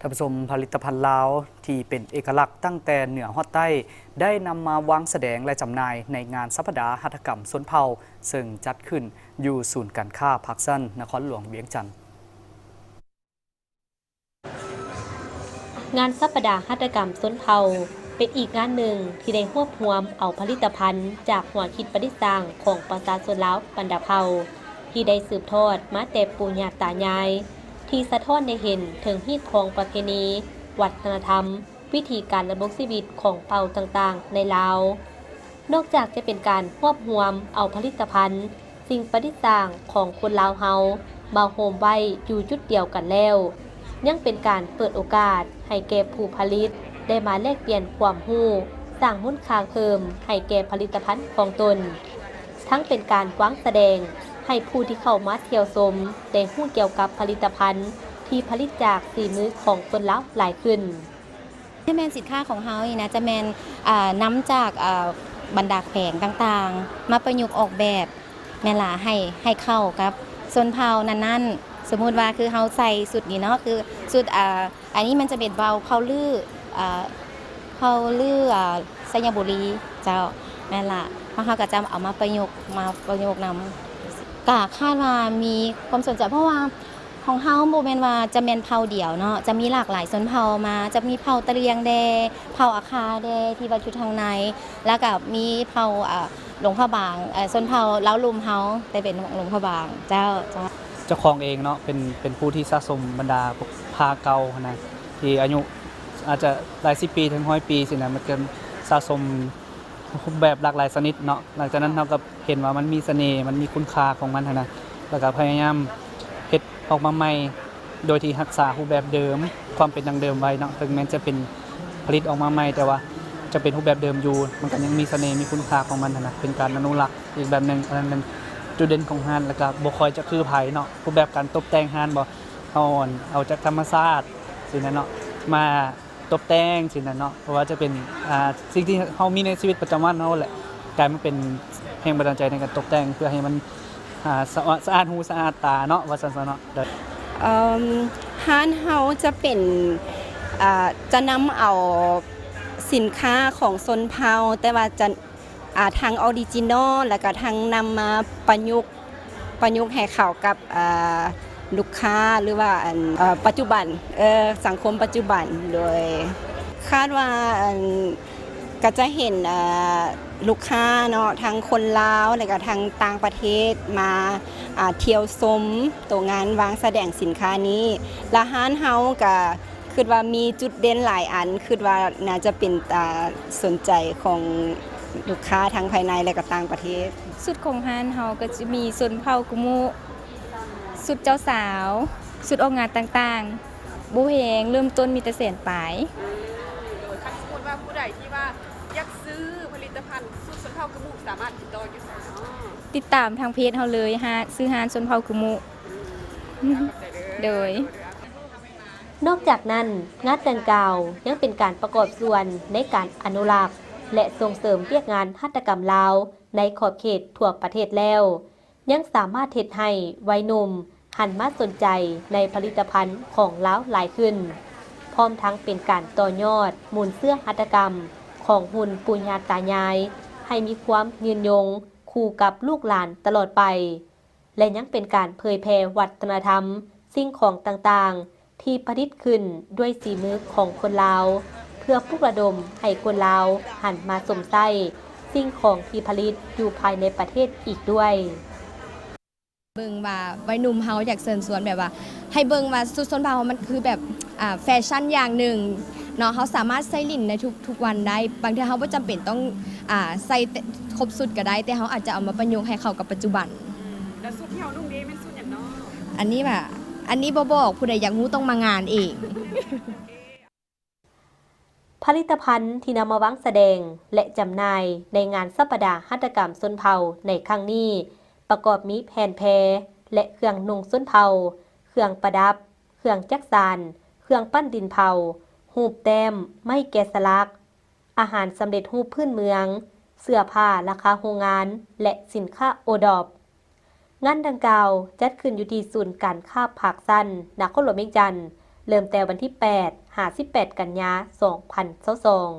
ທ່ານຜູ້ຊົມ, ຜະລິດຕະພັນລາວທີ່ເປັນເອກະລັກຕັ້ງແຕ່ເໜືອຮອດໃຕ້ ໄດ້ນຳມາວາງສະແດງ ແລະ ຈຳໜ່າຍໃນງານສັບປະດາຫັດຖະກຳຊົນເຜົ່າ ເຊິ່ງຈັດຂຶ້ນຢູ່ສູນການຄ້າພາກຊັນ ນະຄອນຫຼວງວຽງຈັນ. ງານສັບປະດາຫັດຖະກຳຊົນເຜົ່າ ເປັນອີກງານໜຶ່ງທີ່ໄດ້ຮວບຮວມເອົາຜະລິດຕະພັນຈາກຫົວຄິດປະດິດສ້າງຂອງປະຊາຊົນລາວບັນດາເຜົ່າ ທີ່ໄດ້ສືບທອດມາແຕ່ປູ່ຍ່າຕາຍາຍ ທີ່ສະທ້ອນໃຫ້ເຫັນເຖິງຮີດຄອງປະເພນີ, ວັດທະນະທຳ, ວິຖີການດຳລົງຊີວິດຂອງເຜົ່າຕ່າງໆໃນລາວ. ນອກຈາກຈະເປັນການຮວບຮວມເອົາຜະລິດຕະພັນ ສິ່ງປະດິດສ້າງຂອງຄົນລາວເຮົາມາໂຮມໄວ້ຢູ່ຈຸດດຽວກັນແລ້ວ, ຍັງເປັນການເປີດໂອກາດໃຫ້ແກ່ຜູ້ຜະລິດໄດ້ມາແລກປ່ຽນຄວາມຮູ້, ສ້າງມູນຄ່າເພີ່ມໃຫ້ແກ່ຜະລິດຕະພັນຂອງຕົນ, ທັງເປັນການວາງສະແດງໃຫ້ຜູ້ທີ່ເຂົ້າມາທ່ຽວຊົມໄດ້ຮູ້ກ່ຽວກັບຜະລິດຕະພັນທີ່ຜະລິດຈາກຝີມືຂອງຄົນລາວຫຼາຍຂຶ້ນ. ແມ່ນສິນຄ້າຂອງເຮົານີ້ນະ ຈະແມ່ນ ອ່າ ນຳຈາກ ອ່າ ບັນດາແຂວງຕ່າງໆ ມາປະຍຸກອອກແບບ ແມ່ນລະ ໃຫ້ ໃຫ້ເຂົ້າກັບຊົນເຜົ່ານັ້ນໆ. ສົມມຸດວ່າຄືເຮົາໃສ່ຊຸດນີ້ເນາະ ຄືຊຸດ ອ່າ ອັນນີ້ມັນຈະເປັນເຜົ່າ ເຜົ່າລື້ ອ່າ ເຜົ່າລື້ ອ່າ ໄຊຍະບູລີ ເຈົ້າ ແມ່ນລະ ເຮົາ ເຮົາກໍຈະເອົາມາປະຍຸກ ມາປະຍຸກນຳ ກະຄາດວ່າມີຄວາມສົນໃຈ ເພາະວ່າ ຂອງເຮົາບໍ່ແມ່ນວ່າຈະແມ່ນເຜົ່າດຽວເນາະ ຈະມີຫຼາກຫຼາຍຊົນເຜົ່າມາ ຈະມີເຜົ່າຕະຫຼຽງແດ່ ເຜົ່າອາຄາແດ່ ທີ່ວ່າຢູ່ທາງໃນ ແລ້ວກະມີເຜົ່າ ອາ ຫຼວງພະບາງ ເອີ ຊົນເຜົ່າລາວລຸ່ມເຮົາ ແຕ່ເປັນຂອງຫຼວງພະບາງ ເຈົ້າ ເຈົ້າ. ເຈົ້າຂອງເອງເນາະ ເປັນ ເປັນຜູ້ທີ່ສະສົມບັນດາພວກຜ້າເກົ່າຫັ້ນນະ ທີ່ອາຍຸອາດຈະຫຼາຍສິບປີເຖິງຮ້ອຍປີຊີ້ນະ ມັນກໍສະສົມ ຮູບແບບຫຼາກຫຼາຍຊະນິດເນາະ ຫຼັງຈາກນັ້ນເຮົາກໍເຫັນວ່າມັນມີສະເໜ່ ມັນມີຄຸນຄ່າຂອງມັນຫັ້ນນະ ແລ້ວກໍພະຍາຍາມເຮັດອອກມາໃໝ່ ໂດຍທີ່ຮັກສາຮູບແບບເດີມ ຄວາມເປັນດັ້ງເດີມໄວ້ເນາະ ເຖິງແມ່ນຈະເປັນຜະລິດອອກມາໃໝ່ ແຕ່ວ່າຈະເປັນຮູບແບບເດີມຢູ່ ມັນກໍຍັງມີສະເໜ່ ມີຄຸນຄ່າຂອງມັນຫັ້ນນະ ເປັນການອະນຸລັກອີກແບບໜຶ່ງ ອັນນັ້ນແມ່ນຈຸດເດັ່ນຂອງຮ້ານ ແລ້ວກໍບໍ່ຄ່ອຍຈະຄືໃຜເນາະ ຮູບແບບການຕົບແຕ່ງຮ້ານບໍ່ ເຮົາເອົາຈາກທຳມະຊາດຊີ້ນະເນາະ ມາ ຕົບແຕ່ງຊີ້ນະເນາະ ບໍ່ວ່າຈະເປັນ ອ່າ ສິ່ງທີ່ເຮົາມີໃນຊີວິດປະຈຳວັນເຮົາແຫຼະ ກາຍມາເປັນແຮງບັນດານໃຈໃນການຕົບແຕ່ງ ເພື່ອໃຫ້ມັນ ອ່າ ສະອາດ ສະອາດຫູສະອາດຕາເນາະ ວ່າຊັ້ນຊະເນາະ. ເອີ ຮ້ານເຮົາຈະເປັນ ອ່າ ຈະນຳເອົາສິນຄ້າຂອງຊົນເຜົ່າ ແຕ່ວ່າຈະ ອ່າ ທັງອໍຣິຈິນອລ ແລ້ວກະທັງນຳມາປະຍຸກ ປະຍຸກໃຫ້ເຂົ້າກັບ ອ່າ ລູກຄ້າ ຫຼືວ່າ ອັນ ເອີ ປັດຈຸບັນ ເອີ ສັງຄົມປັດຈຸບັນ ໂດຍຄາດວ່າ ອັນ ກະຈະເຫັນ ອ່າ ລູກຄ້າເນາະ ທັງຄົນລາວ ແລ້ວກະທັງຕ່າງປະເທດມາ ອ່າ ທ່ຽວຊົມໂຕງານວາງສະແດງສິນຄ້ານີ້ ແລະ ຮ້ານເຮົາກະ ຄິດວ່າມີຈຸດເດັ່ນຫຼາຍອັນ ຄິດວ່າໜ້າຈະເປັນຕາສົນໃຈຂອງລູກຄ້າທັງພາຍໃນ ແລະ ກໍຕ່າງປະເທດ. ຊຸດຂອງຮ້ານເຮົາກໍຈະມີຊົນເຜົ່າກຸມຸ, ຊຸດເຈົ້າສາວ, ຊຸດອອກງານຕ່າງໆ ບໍ່ແພງ ເລີ່ມຕົ້ນມີແຕ່ແສນປາຍ. ໂດຍ ຄັນສົມມຸດວ່າຜູ້ໃດທີ່ວ່າຢາກຊື້ຜະລິດຕະພັນຊຸດຊົນເຜົ່າກຸມຸ ສາມາດຕິດຕໍ່ຢູ່ໃສເນາະ? ຕິດຕາມທາງເພຈເຮົາເລີຍ ຮ້ານ ຊື່ຮ້ານຊົນເຜົ່າກຸມຸ. ໂດຍ. ນອກຈາກນັ້ນ, ງານດັ່ງກ່າວຍັງເປັນການປະກອບສ່ວນໃນການອະນຸລັກ ແລະ ສົ່ງເສີມວຽກງານຫັດຖະກຳລາວໃນຂອບເຂດທົ່ວປະເທດແລ້ວ, ຍັງສາມາດເຮັດໃຫ້ໄວໜຸ່ມຫັນມາສົນໃຈໃນຜະລິດຕະພັນຂອງລາວຫຼາຍຂຶ້ນ, ພ້ອມທັງເປັນການຕໍ່ຍອດມູນເຊື້ອຫັດຖະກຳຂອງຮຸ່ນປູ່ຍ່າຕາຍາຍ ໃຫ້ມີຄວາມຍືນຍົງຄູ່ກັບລູກຫຼານຕະຫຼອດໄປ. ແລະ ຍັງເປັນການເຜີຍແຜ່ວັດທະນະທຳ, ສິ່ງຂອງຕ່າງໆ ທີ່ປະດິດຂຶ້ນດ້ວຍສີມືຂອງຄົນລາວ, ເພື່ອປຸກລະດົມໃຫ້ຄົນລາວຫັນມາຊົມໃຊ້ສິ່ງຂອງທີ່ຜະລິດຢູ່ພາຍໃນປະເທດອີກດ້ວຍ. ເບິ່ງວ່າໄວໜຸ່ມເຮົາຢາກເຊີນຊວນແບບວ່າ ໃຫ້ເບິ່ງວ່າຊຸດຊົນເຜົ່າມັນຄືແບບ ອ່າ ແຟຊັນຢ່າງໜຶ່ງເນາະ, ເຮົາສາມາດໃສ່ຫຼິ້ນໃນທຸກ ທຸກວັນໄດ້. ບາງເທື່ອເຮົາບໍ່ຈຳເປັນຕ້ອງ ອ່າ ໃສ່ແຕ່ ຄົບຊຸດກໍໄດ້, ແຕ່ເຮົາອາດຈະເອົາມາປະຍຸກໃຫ້ເຂົ້າກັບປັດຈຸບັນ. ອືມ ແລ້ວຊຸດທີ່ເຮົານຸ່ງນີ້ແມ່ນຊຸດຫຍັງເນາະ? ອັນນີ້ວ່າ ອັນນີ້ບໍ່ບອກ, ຜູ້ໃດຢາກຮູ້ຕ້ອງມາງານເອງ. ຜະລິດຕະພັນທີ່ນຳມາວາງສະແດງ ແລະ ຈຳໜ່າຍໃນງານສັບປະດາຫັດຖະກຳຊົນເຜົ່າໃນຄັ້ງນີ້ ປະກອບມີແຜ່ນແພ ແລະ ເຄື່ອງນຸ່ງຊົນເຜົ່າ, ເຄື່ອງປະດັບ, ເຄື່ອງຈັກສານ, ເຄື່ອງປັ້ນດິນເຜົາ, ຮູບແຕ້ມ, ໄມ້ແກະສະຫຼັກ, ອາຫານສຳເລັດຮູບພື້ນເມືອງ, ເສື້ອຜ້າລາຄາໂຮງງານ ແລະ ສິນຄ້າໂອດອບ. ງານດັ່ງກ່າວຈັດຂຶ້ນຢູ່ທີ່ສູນການຄ້າພາກຊັນ ນະຄອນຫຼວງວຽງຈັນ, ເລີ່ມແຕ່ວັນທີແປດ ຫາ ສິບແປດ ກັນຍາ ສອງພັນຊາວສອງ.